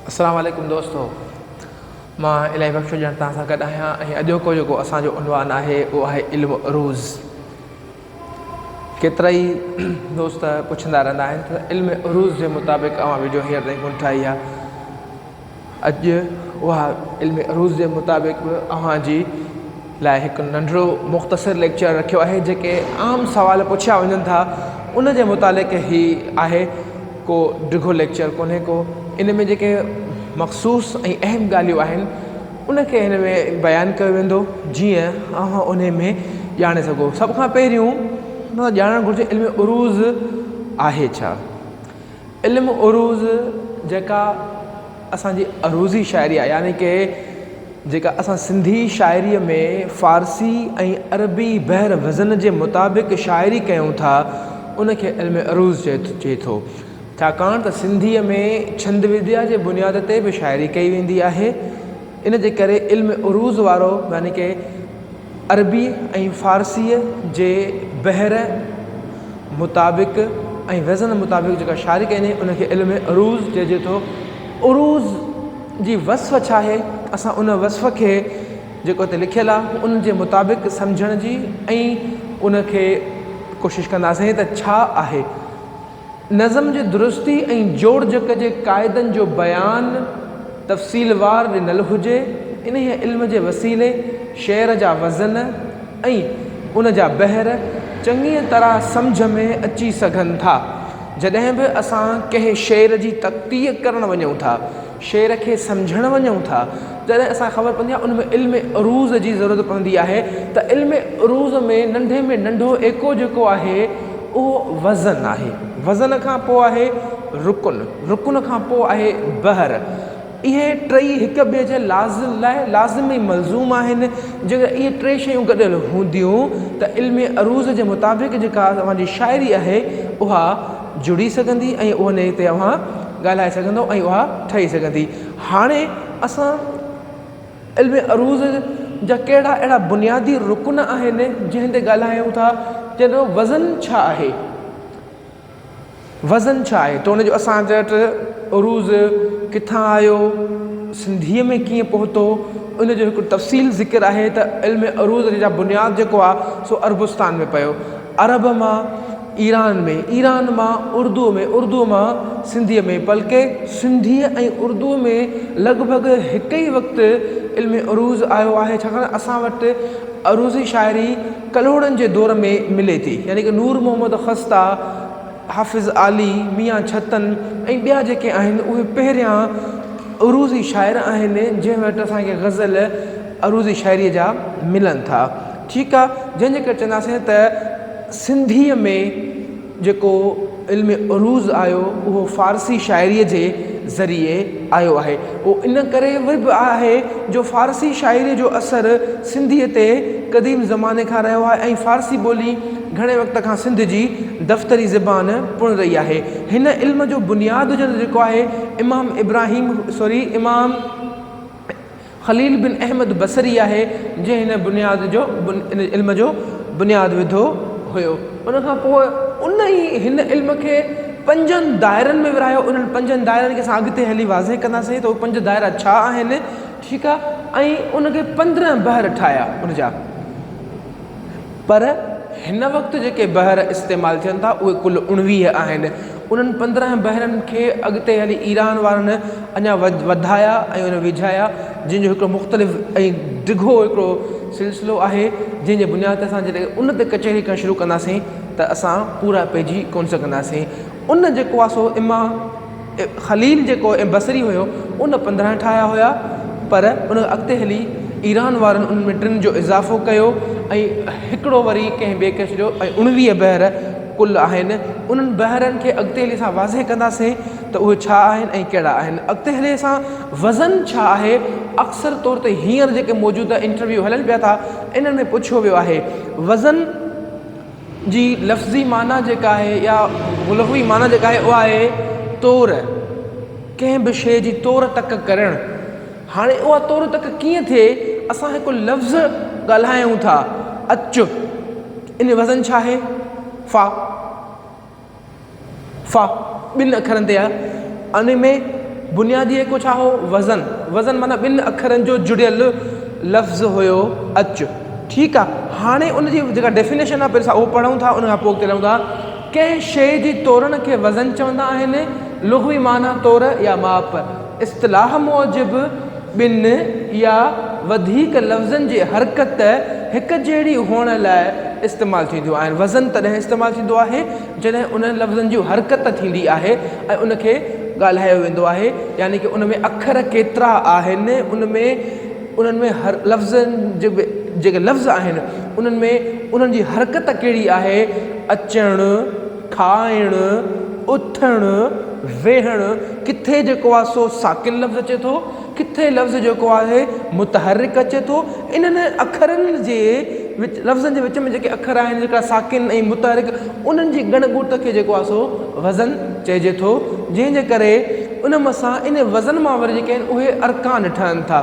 السلام عليڪم دوستو مان الاهي بخش ڄڻ توهان سان گڏ آهيان ۽ اڄوڪو جيڪو اسان جو عنوان آهي اهو آهي علم عروض ڪيترا ئي دوست پڇندا رهندا آهن ته علم عروض جي مطابق اوهان ويڊيو هينئر تائين ڪونه ٺاهي آهي اڄ اها علم عروض جي مطابق به اوهان جي لاء هڪ ننڍڙو مختصر ليڪچر رکيو آهي جيڪي عام سوال پڇيا وڃن ٿا ان جي متعلق هي آهي ڪو ڊگهو ليڪچر ڪونهي ڪو ان ۾ جيڪي مخصوص ۽ اهم ڳالهيون آهن ان کي هن ۾ بيان ڪيو ويندو جيئن اوهان ان ۾ ڄاڻي سگهو سڀ کان پهريون ڄاڻڻ گهرجي علم عروض آهي ڇا علم عروض جيڪا اسان جي عروضي شاعري آهي يعني ڪي جيڪا اسان سنڌي شاعريء ۾ فارسي ۽ عربي بحر وزن جي مطابق شاعري ڪيون ٿا ان کي علم عروض چئجي ٿو. ڇاڪاڻ ته سنڌيء ۾ ڇند وديا جي بنياد تي به شاعري ڪئي ويندي آهي ان جي ڪري علم عروض وارو يعني ڪي عربي ۽ فارسيء جي بحر مطابق ۽ وزن مطابق جيڪا شاعري ڪئي وڃي ان کي علم عروض چئجي ٿو. عروض جي وصف ڇا آهي؟ اسان ان وصف کي جيڪو هتي لکيل آهي ان جي مطابق سمجهڻ جي ۽ ان کي ڪوشش ڪنداسين ته ڇا آهي؟ نظم جي درستي ۽ جوڙجڪ جي قاعدن جو بيان تفصيلوار ڏنل هجي. انهيء علم جي وسيلي شعر جا وزن ۽ ان جا بحر چڱيء طرح سمجهه ۾ اچي سگهن ٿا. جڏهن به اسان ڪنهن شعر جي تقطيع ڪرڻ وڃون ٿا، شعر کي سمجهڻ وڃون ٿا، تڏهن اسان کي خبر پوندي آهي ان ۾ علم عروض جي ضرورت پوندي آهي ته علم عروض ۾ ننڍي ۾ ننڍو ايڪو جيڪو آهي اهو وزن آهي. وزن کان پوء آهي رڪن، رڪن کان پوء آهي بحر. اهي ٽئي هڪ ٻئي جي لازم لاء لازم ۽ ملزوم آهن. جيڪڏهن اهي ٽي شيون گڏيل هونديون ته علم عروض جي مطابق جيڪا اوهان جي شاعري آهي اها جڙي سگهندي ۽ انهي تي اوهان ڳالهائي سگهندو ۽ اها ٺهي سگهندي. هاڻي اسان علم عروض جا ڪهڙا اهڙا بنيادي رڪن آهن جنهن تي ڳالهايون ٿا جنهن جو وزن ڇا آهي؟ وزن ڇا آهي؟ ته ان جو اسان وٽ عروض ڪٿان آيو، سنڌيء ۾ ڪيئن پهتو، ان جو هڪ تفصيل ذڪر آهي ته علم عروض جا بنياد جيڪو آهي سو عربستان ۾ پيو. عرب مان ايران ۾، ايران مان اردوء ۾، اردوء مان سنڌيء ۾، بلڪه سنڌيء ۽ اردوء ۾ لڳ ڀڳ هڪ ئي وقت علم عروض آيو آهي، ڇاڪاڻ ته اسان وٽ عروضي شاعري ڪلهوڙن جي دور ۾ ملي ٿي، يعني ڪه نور محمد خسته، حافظ عالي، ميان ڇتن ۽ ٻيا جيڪي آهن اهي پهريان عروضي شاعر آهن، جنهن وٽ اسان کي غزل عروضي شاعريء جا ملن ٿا. ٺيڪ آ، جنهن جي ڪري چونداسين ته سنڌيء ۾ جيڪو علم عروض آيو اهو فارسي شاعريء جي ذريعي آيو آهي. اهو ان ڪري به آهي جو فارسي شاعريء جو اثر سنڌيء تي قديم زماني کان رهيو آهي ۽ فارسي ٻولي گهڻي وقت کان سنڌ جي دفتري زبان پڻ رهي آهي. هن علم جو بنياد جيڪو آهي امام ابراهيم سوري امام. خليل بن احمد بصري آهي جنهن هن بنياد جو ان علم جو بنياد وڌو هيو. ان کان پوء ان ئي هن علم کي پنجن دائرن ۾ ورهايو. انهن پنجن دائرن کي اسان اڳتي هلي واضح ڪنداسين ته اهي پنج دائرا ڇا آهن. ٺيڪ آهي ۽ ان کي 15 بحر ٺاهيا ان جا. پر هن وقت جيڪي بحر استعمال ٿين ٿا اهي ڪل 19 آهن. انهن 15 بحرن کي اڳتي هلي ايران وارن اڃا وڌايا ۽ ان ويجهايا جنهن جو هڪڙو مختلف ۽ ڊگهو هڪڙو سلسلو آهي جنهن جي بنياد تي اسان جڏهن ان تي ڪچهري ڪرڻ شروع ڪنداسين ته اسان پورا پئجي ڪونه سگهنداسين. ان جيڪو آهي سو اما خليل جيڪو بصري هيو ان 15 ٺاهيا هيا پر ان اڳتي هلي ايران وارن انهن ۾ ٽن جو اضافو ڪيو ۽ هڪڙو وري ڪنهن ٻئي ڪنهن ڇڏيو ۽ 19 بحر ڪل آهن. انهن بحرن کي اڳتي هلي اسان واضح ڪنداسين ته اهي ڇا آهن ۽ ڪهڙا آهن. اڳتي هلي اسان وزن ڇا آهي اڪثر طور تي هينئر جيڪي موجوده انٽرويو هلن پيا ٿا انهن ۾ پڇيو ويو آهي وزن جي لفظي معنيٰ جيڪا آهي يا لغوي معنيٰ جيڪا آهي اها آهي تور، ڪنهن به شيء جي تور تڪ ڪرڻ. هاڻي اها تور تڪ ڪيئن ٿئي؟ اسان هڪ لفظ ڳالهايون ٿا اچ، ان جو وزن ڇا آهي؟ فا، فا ٻن اکرن تي آهي، ان ۾ بنيادي ايڪو ڇا هو؟ وزن. وزن معنيٰ ٻن اکرن جو جڙيل لفظ هيو اچ. ٺيڪ آ. هاڻي ان جي جيڪا ڊيفينيشن آ پهرين اسان اهو پڙهون ٿا ان کان پوء اڳتي هلون ٿا. ڪنهن شيء جي تورڻ کي وزن چوندا آهن. لغوي معنيٰ تور يا ماپ. اصطلاح موجب ٻن يا وڌيڪ لفظن جي حرڪت هڪ جهڙي هئڻ لاء استعمال ٿينديون آهن. وزن تڏهن استعمال ٿيندو آهي جڏهن انهن لفظن جي حرڪت ٿيندي آهي ۽ ان کي ڳالهايو ويندو آهي يعني ڪه ان ۾ اکر ڪيترا آهن ان ۾ انهن ۾ هر لفظن جي به جيڪي لفظ آهن انهن ۾ انهن جي حرڪت ڪهڙي آهي اچڻ، کائڻ، اٿڻ، ويهڻ ڪٿي جيڪو آهي سو ساڪن لفظ اچي ٿو ڪٿي لفظ جيڪو آهي متحرڪ اچي ٿو انهن اکرن جي وچ لفظن جي وچ ۾ جيڪي اکر آهن جيڪا ساڪن ۽ متحرڪ انهن جي ڳڻ ڳوت کي جيڪو آهي سو وزن چئجي ٿو جنهن جي ڪري ان مسان ان وزن مان وري جيڪي آهن اهي ارڪان ٺهن ٿا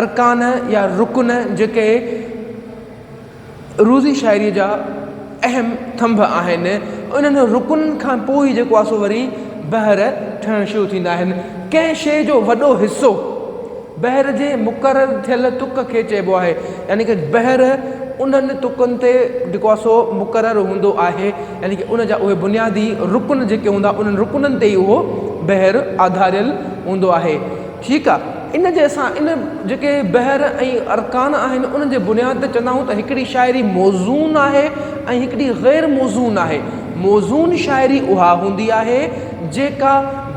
ارڪان يا رڪن جيڪي عروضي شاعريء جا اهم ٿنڀ آهن. انهن رڪنن کان پوء ئي جيڪو آهي سو وري بحر ٺهڻ شروع ٿيندا آهن. ڪنهن شيء جو وڏو حصو بحر جي مقرر ٿيل تڪ کي چئبو آهي. يعني ڪه بحر انهن تڪن تي جيڪو آهي سو مقرر هوندو آهي. يعني ڪه ان جا اهي بنيادي رڪن جيڪي هوندا انهن رڪنن تي ئي اهو بحر آڌاريل هوندو آهي. ٺيڪ آ ان جي اسان ان جيڪي بحر ۽ ارڪان آهن انهن جي بنياد تي چوندا آهيون ته هڪڙي شاعري موزون آهي ۽ هڪڙي غير موزون آهي. موزون شاعري اها هوندي آهي جيڪا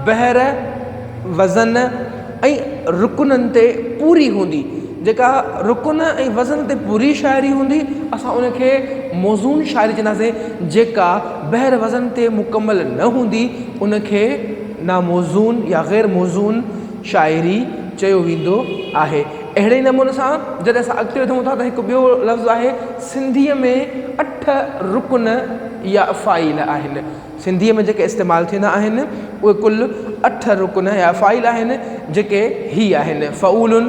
بحر، وزن ۽ رڪنن تي پوري هوندي. جيڪا رڪن ۽ وزن تي پوري شاعري هوندي اسان ان کي موزون شاعري چونداسين جيڪا بحر وزن تي مڪمل نه هوندي ان کي ناموزون يا غير موزون شاعري چيو ويندو آهي. اهڙي ئي نموني سان جڏهن اسان اڳتي وڌون ٿا ته هڪ ٻيو لفظ آهي سنڌيء ۾ اٺ رڪن يا افاعيل آهن. سنڌيء ۾ جيڪي استعمال ٿيندا آهن اهي ڪل اٺ رڪن يا افاعيل آهن جيڪي هي آهن، فعولن،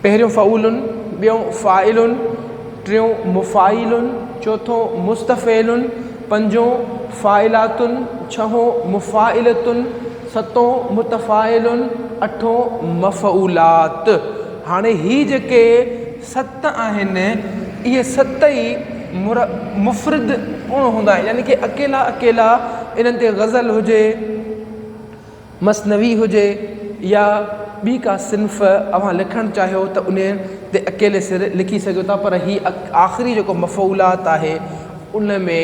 پهريون فعولن، ٻيون فاعلن، ٽيون مفاعيلن، چوٿون مستفعلن، پنجون فاعلاتن، ڇهون مفاعلتن، ستون متفاعلن، اٺون مفعولات. هاڻي هي جيڪي ست آهن اهي ست ئي مفرد ڪونه هوندا آهن يعني ڪي اڪيلا اڪيلا انهن تي غزل هجي، مثنوي هجي يا ٻي ڪا صنف اوهان لکڻ چاهيو ته انهي تي اڪيلي سر لکي سگهيو ٿا پر هي آخري جيڪو مفعولات آهي ان ۾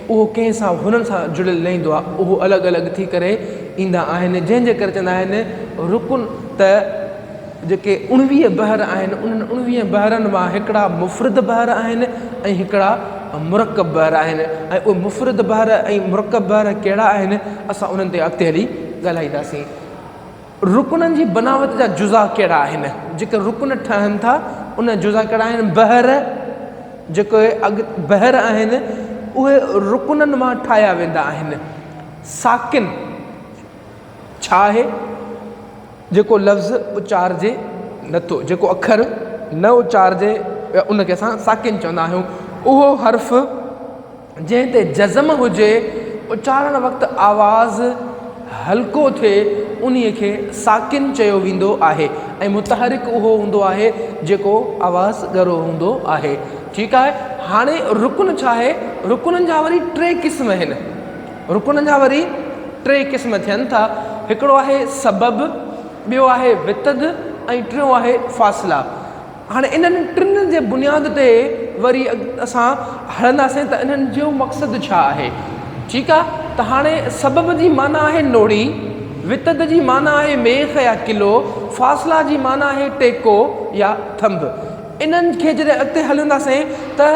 اهو ڪنهن سان هنن سان جڙيل نه ايندو آهي اهو الڳ الڳ ٿي ڪري ايندا آهن جنهن جي ڪري چوندا آهن رڪن ته جيڪي اڻويهه بحر آهن انهن اڻويهه بحرن مان هڪڙا مفرد بحر آهن ۽ هڪڙا مرڪب بحر آهن ۽ اهي مفرد بحر ۽ مرڪب بحر ڪهڙا آهن اسان انهن تي اڳتي هلي ڳالهائينداسين. رڪنن جي بناوت جا جزا ڪهڙا آهن؟ جيڪي رڪن ٺهن ٿا ان جا جزا ڪهڙا آهن؟ بحر جيڪي اڳ بحر آهن اهي رڪنن مان ٺاهيا ويندا آهن. ساڪن ڇا آهي؟ جيڪو لفظ اچارجي نه ٿو، جيڪو اکر نه اچارجي ان کي اسان ساڪن چوندا آهيون. اهو حرف جنهن تي جزم هجي، اچارڻ وقت آواز هلڪو ٿئي، انهيء کي ساڪن چيو ويندو آهي ۽ متحرڪ اهو هوندو آهي جيڪو آواز ڳرو هوندو آهي. ٺيڪ آهي، هاڻي رڪن ڇا آهي؟ رڪنن جا وري ٽي قسم آهن. رڪنن جا وري ٽي قسم ٿين ٿا، هڪڙو آهي سبب، ٻيو آهي وتد ۽ ٽيون آهي فاصلا. هاڻي انهن ٽن جي بنياد تي وري اسان هلنداسين ته انهن جو مقصد ڇا آهي. ٺيڪ آ ته هاڻي سبب جي معنيٰ آهي نوڙي، وتد جي معنيٰ آهي ميخ يا قلعو، فاصلا جي معنيٰ آهي ٽيڪو يا ٿنڀ. انهن کي جڏهن اڳتي هلنداسين ته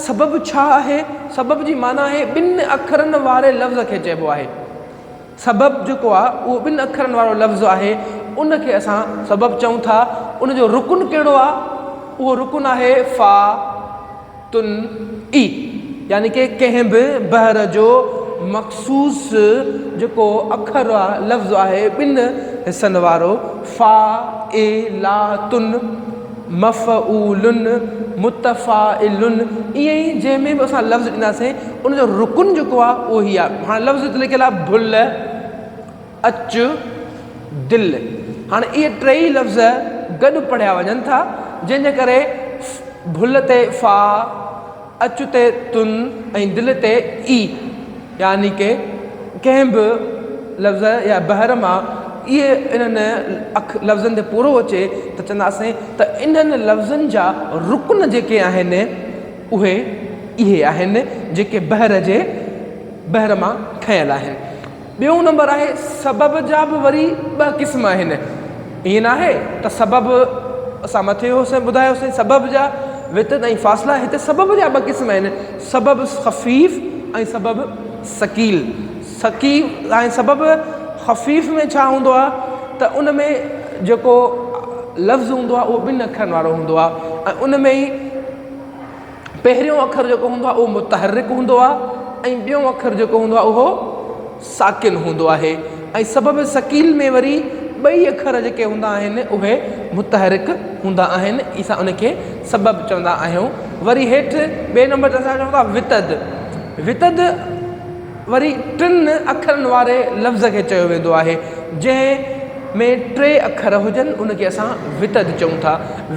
سبب ڇا آهي؟ سبب جي معنيٰ آهي ٻن اکرن واري لفظ کي چئبو آهي. سبب جيڪو آهي اهو ٻن اکرن وارو لفظ آهي ان کي اسان سبب چئون ٿا. ان جو رڪن ڪهڙو آهي؟ اهو رڪن آهي فا، تن، ئي يعني ڪه ڪنهن به بحر جو مخصوص جيڪو اکر آهي، لفظ آهي ٻن حصن وارو فا، ئي، لا، تن. مفعولن، متفاعلن، ائين ئي جنهن ۾ به اسان لفظ ڏينداسين ان جو رڪن جيڪو آهي اهو هي آهي. هاڻي لفظ هتي لکيل آهي ڀل، اچ، دل. هاڻي اهي ٽيئي لفظ گڏ پڙهيا وڃن ٿا، جنهن جي ڪري ڀل تي فا، اچ تي تن ۽ دل تي اي يعني ڪه ڪنهن به لفظ يا بحر مان اهي انهن اک لفظن تي پورو اچي ته چونداسين ته انهن لفظن جا رڪن جيڪي آهن اهي اهي آهن جيڪي بحر جي بحر مان کنيل آهن. ٻيون نمبر آهي سبب جا به وري ٻه قسم آهن. ائين ناهي ته سبب اسان مٿي هوسين ٻڌايوسين سبب جا وتد ۽ فاصلا هتي سبب جا ٻه قسم آهن سبب خفيف ۽ سبب ثقيل. ثقيل ۽ سبب خفيف ۾ ڇا هوندو آهي ته ان ۾ جيڪو لفظ هوندو آهي اهو ٻن اکرن وارو هوندو آهي ۽ ان ۾ ئي پهريون اکر جيڪو هوندو آهي اهو متحرڪ هوندو آهي ۽ ٻيون اکر جيڪو هوندو آهي اهو ساڪن هوندو آهي ۽ سبب ثقيل ۾ وري ٻئي اکر جيڪي هوندا آهن اهي متحرڪ هوندا آهن اسان ان کي سبب چوندا آهيون وري هيٺ ٻئي نمبر تي اسان چون ٿا وتد وتد وري ٽن اکرن واري لفظ کي چيو ويندو آهي، جنهن ۾ ٽي اکر هجن ان کي اسان وتد چئون ٿا.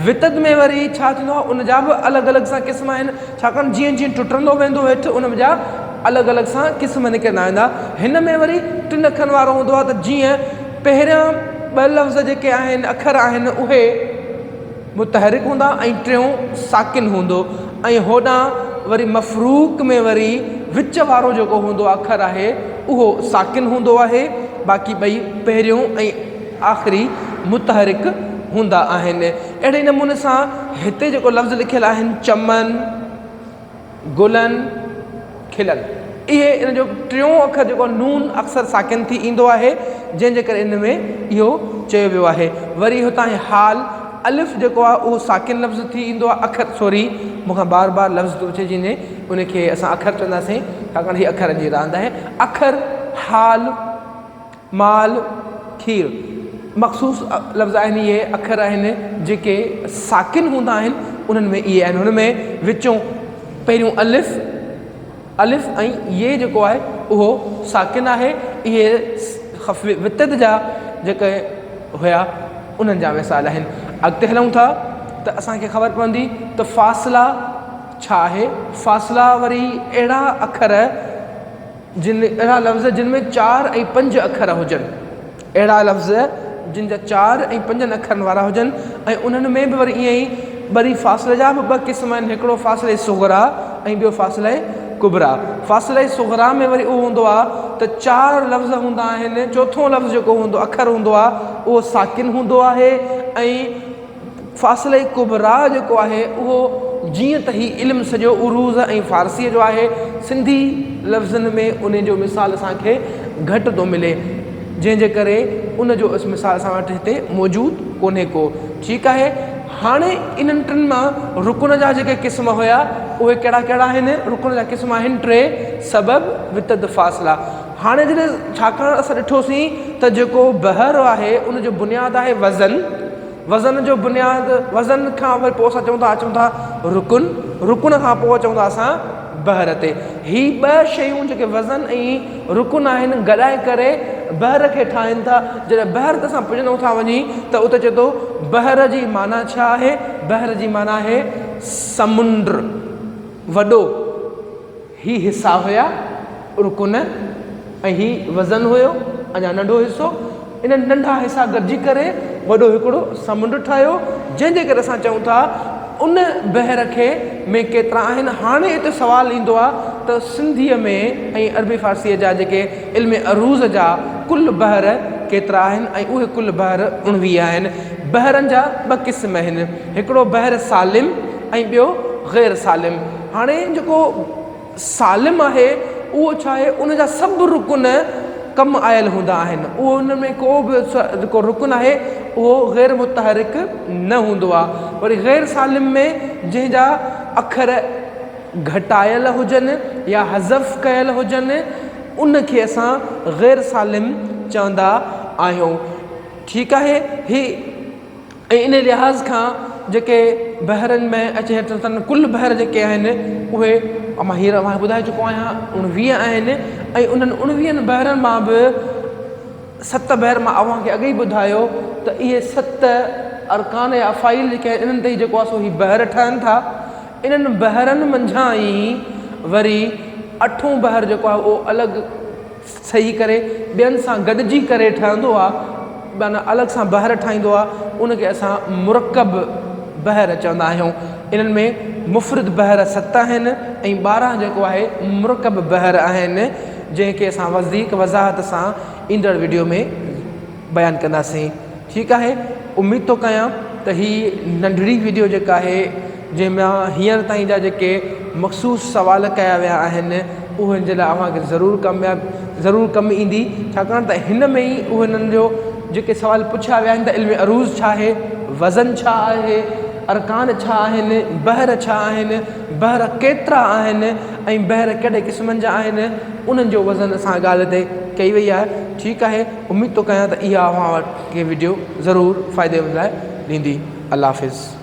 وتد ۾ وري ڇا ٿيندو آهي ان جا به الڳ الڳ سان قسم آهن، ڇاڪاڻ جيئن جيئن ٽٽندو ويندو هيٺ ان جا الڳ الڳ سان قسم نڪرندا ويندا. هن ۾ وري ٽن اکرن وارو هوندو آهي ته جيئن پهريان ٻه لفظ جيڪي آهن اکر آهن اهي متحرڪ هوندا ۽ ٽيون ساڪن هوندو ۽ هوڏانهن وري مفروق ۾ وري وچ وارو جيڪو هوندو اکر آهي اهو ساڪن هوندو آهي باقي ٻئي پهريون ۽ آخري متحرڪ هوندا آهن اهڙي نموني سان هتي جيڪو لفظ لکيل آهن چمن گلن کلن. اهي ان جو ٽيون اکر جيڪو آهي نون اڪثر ساڪن ٿي ايندو آهي جنهن جي ڪري ان ۾ اهو چيو ويو آهي. وري هتان هي حال الف جيڪو آهي اهو ساڪن لفظ ٿي ايندو آهي اکر سوري مون کان بار بار لفظ ٿو اچي جنهن ان کي اسان اکر چونداسين ڇاڪاڻ هي اکرن جي راند آهي اکر حال مال، کير، مخصوص لفظ آهن اهي اکر آهن جيڪي ساڪن هوندا آهن انهن ۾ اهي آهن هن ۾ وچون پهريون الف الف ۽ ي جيڪو آهي اهو ساڪن آهي اهي خفي وتد جا جيڪي هيا انهن جا مثال آهن اڳتي هلون ٿا ته اسان کي خبر پوندي ته فاصلا ڇا آهي فاصلا وري اهڙا اکر جن اهڙا لفظ جن ۾ چار ۽ پنج اکر هجن. اهڙا لفظ جن جا چار ۽ پنجن اکرن وارا هجن ۽ انهن ۾ به وري ائين ئي ٻري فاصلي جا به ٻه قسم آهن هڪڙو فاصلي صغريٰ ۽ ٻيو فاصلي ڪبريٰ. فاصلي صغريٰ ۾ وري اهو هوندو آهي ته چار لفظ هوندا آهن چوٿون لفظ جيڪو هوندو اکر هوندو آهي اهو ساڪن هوندو آهي ۽ فاصلي ڪبريٰ جيڪو آهي اهو جيئن ته هي علم سڄو عروض ۽ فارسيء جو آهي، سنڌي لفظن ۾ ان جو مثال اسان کي گهٽ ٿو ملي، جنهن جي ڪري ان جو مثال اسان وٽ هتي موجود ڪونهي ڪو. ٺيڪ آهي، هاڻي انهن ٽن مان رڪن جا جيڪي قسم هيا اهي ڪهڙا ڪهڙا آهن؟ رڪن جا قسم آهن ٽي، سبب، وتد، فاصلا. هاڻي جڏهن ڇاڪاڻ اسان ڏٺوسين ته جيڪو بحر آهي ان جو بنياد آهي وزن، وزن جو بنياد وزن کان وري پوء اسان چئون ٿا اچون ٿا رڪن، رڪن کان پوء اچون ٿا اسان بحر تي. هي ٻه شيون جيڪي وزن ۽ رڪن آهن گڏائي ڪري بحر کي ٺاهين ٿا. جڏهن بحر تي اسان پڄندون ٿا وڃي ته اتي چئي ٿو بحر جي معنيٰ ڇا آهي؟ بحر جي معنيٰ آهي سمنڊ وڏو. هي حصا هيا رڪن ۽ هي وزن هيو اڃا ننڍو حصو. انهن ننڍا حصا گڏجي ڪري وڏو هڪڙو سمنڊ ٺاهيو، جنهن جي ڪري اسان چئون ٿا ان بحر کي ۾ ڪيترا آهن. هاڻي اتي سوال ايندو آهي ته سنڌيء ۾ ۽ عربي فارسيء جا جيڪي علم عروض جا ڪل بحر ڪيترا آهن ۽ اهي ڪل بحر 19 آهن. بحرن جا ٻه قسم آهن، هڪڙو بحر سالم ۽ ٻيو غير سالم. هاڻي جيڪو سالم آهي اهو ڇا آهي ان جا سڀ رڪن ڪم آيل هوندا آهن اهو ان ۾ ڪو به جيڪو رڪن آهي اهو غير متحرڪ نه هوندو آهي وري غير سالم ۾ جنهن جا اکر گهٽايل هجن يا حذف ڪيل هجن ان کي اسان غير سالم چوندا آهيون ٺيڪ آهي هي ۽ ان لحاظ کان جيڪي بحرن ۾ اچي هيٺ اٿن ڪل بحر جيڪي آهن اهي مان هينئر اوهان کي ٻڌائي چڪو آهيان اڻويهه آهن ۽ انهن اڻويهن بحرن مان به ست بحر مان اوهان کي اڳ ئي ٻڌايو ته اهي ست ارڪان يا افاعيل جيڪي آهن انهن تي ئي جيڪو آهي سو هي بحر ٺهن ٿا. انهن بحرن منجهان ئي وري اٺون بحر جيڪو آهي اهو الڳ صحيح ڪري ٻين سان گڏجي ڪري ٺهندو آهي معنيٰ الڳ سان بحر ٺاهيندو آهي ان کي اسان مرڪب بحر چوندا آهيون. انهن ۾ مفرد بحر ست آهن ۽ 12 جيڪو آهي مرڪب بحر آهن. جنهن کي اسان وڌيڪ وضاحت سان ايندڙ وڊيو ۾ بيان ڪنداسين ٺيڪ آهي اميد ٿو ڪيان ته هي ننڍڙي وڊيو جيڪا آهي جنهن مان هينئر تائين جا جيڪي مخصوص سوال ڪيا ويا آهن اهن جي لاء اوهان کي ضرور ڪامياب ضرور ڪم ايندي ڇاڪاڻ ته هن ۾ ئي انهن جو جيڪي سوال پڇيا ويا آهن ته علم عروض ڇا آهي وزن ڇا آهي ارڪان ڇا آهن بحر ڇا آهن بحر ڪيترا آهن ۽ بحر ڪهڙي قسمن جا آهن انهن جو وزن سان ڳالهه هتي ڪئي وئي آهي ٺيڪ آهي اميد ٿو ڪيان ته اها اوهان کي وڊيو ضرور فائدي مند لاء ڏيندي الله حافظ.